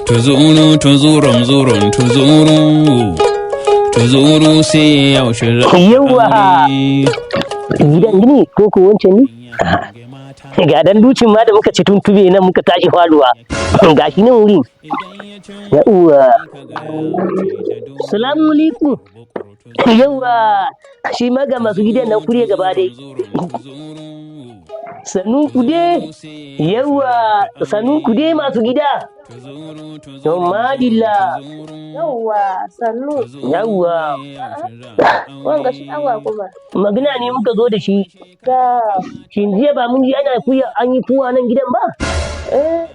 Tuzuru tuzurum zurum tuzuru. Tuzuru sai yaushe za Yawwa! Gidan ne ko ko wancan ne? Ga dan ducin ma da muka ci tuntube nan muka tashi faduwa. Ga shi nan wurin. Yawwa. Salamu alaikum. Yawwa. Shi ma ga masu gidan nan kuriya gaba dai. Sannun ku dai. Yawwa. Sannun ku dai masu gida. To madilla. Yawwa, sannu. Yawwa. Wanga shi awa kuma. Magana ne muka zo da shi. Da, Shin jiya ba mun ji ana kuya an yi kuwa nan gidan ba? eh,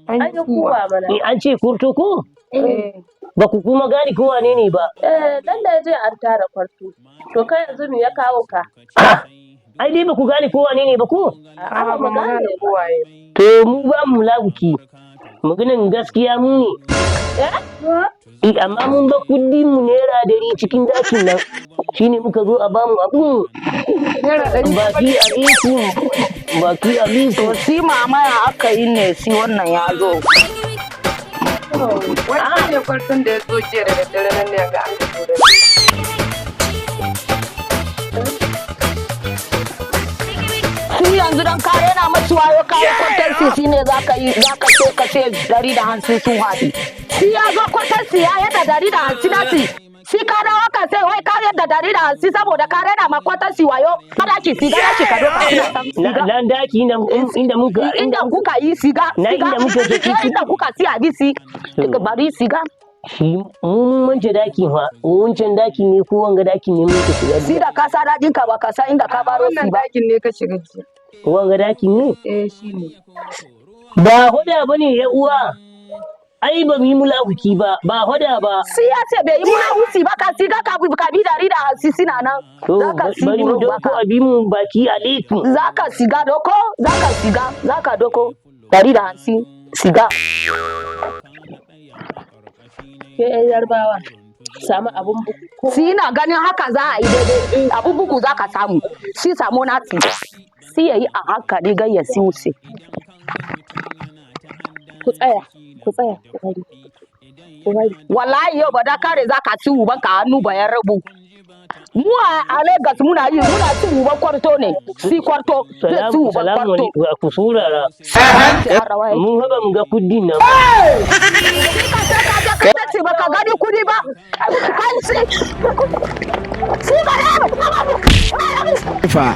an yi kuwa mana. Eh, an ce kurto ko? Eh, Ba ku kuma gane ko wane ne ba. eh, lallai jiya an tara kwarto. To kai yanzu me ya kawo ka? Ai dai ba ku gane ko wane ne ba ko? A'a, ba mu gane ba. To mu ba mu laguki. Maganan gaskiya mu ne. Eh? Eh, amma mun ba kudin mu ₦100 cikin dakin nan. Shine muka zo a bamu abun. Baki alaikum. Baki alaikum. To si mamaya aka yi ne si wannan ya zo. Wani ne kwarton da ya zo jiya da daddare nan ne ga an fito da shi. Su yanzu don kare na masu wayo kare kwatansi shi ne za ka yi za ka ce ka ce 150 sun haɗi. Si ya zo kwatansi ya yadda 150 na si. Si ka dawo ka sai wai ka yadda 150 saboda ka rena ma kwatansi wayo. Kada ki siga na ki ka doka suna san Na siga. nan daki inda muka Inda kuka yi siga. Na siga. inda muka je ciki. Inda kuka si abisi. Bari siga. Shi mu mun mance dakin fa. Wancan dakin ne ko wanga dakin ne muka shiga. Si da ka sa daɗin ka ba ka san inda ka baro si Wannan ba. dakin ne ka shiga jiya. Wanga dakin ne? Eh, shi ne. Ba hoda bane ya uwa. Ai ba mu yi mulakuki ba, ba hoda ba. Si ya ce bai yi munawusi ba ka siga ka bi ka bi 150 suna nan. To Za ka si bari mu buru dauko baka. abin mu baki alaikum. Za ka siga doko, za ka siga, za ka doko 150 siga. Ke ƴan Yarbawa, samu abun bugu. Ko Si ina ganin haka za a yi daidai, abu bugu za ka samu. Si samu na si. Si ya yi a hankali gan ya si wuce. ku tsaya, ku tsaya, ku bari. Ku bari. Wallahi yau ba da kare za ka ci uban ka hannu bayan rabu. Mu a Lagos muna yi muna ci uban kwarto ne, si kwarto, zai ci Salamu uban salamu kwarto. alaikum ku surara. Rawa yake. Mun haba mu ga kuddin nan. Ka ce baka gani kudi ba. Kai si. Si ba da. Fa.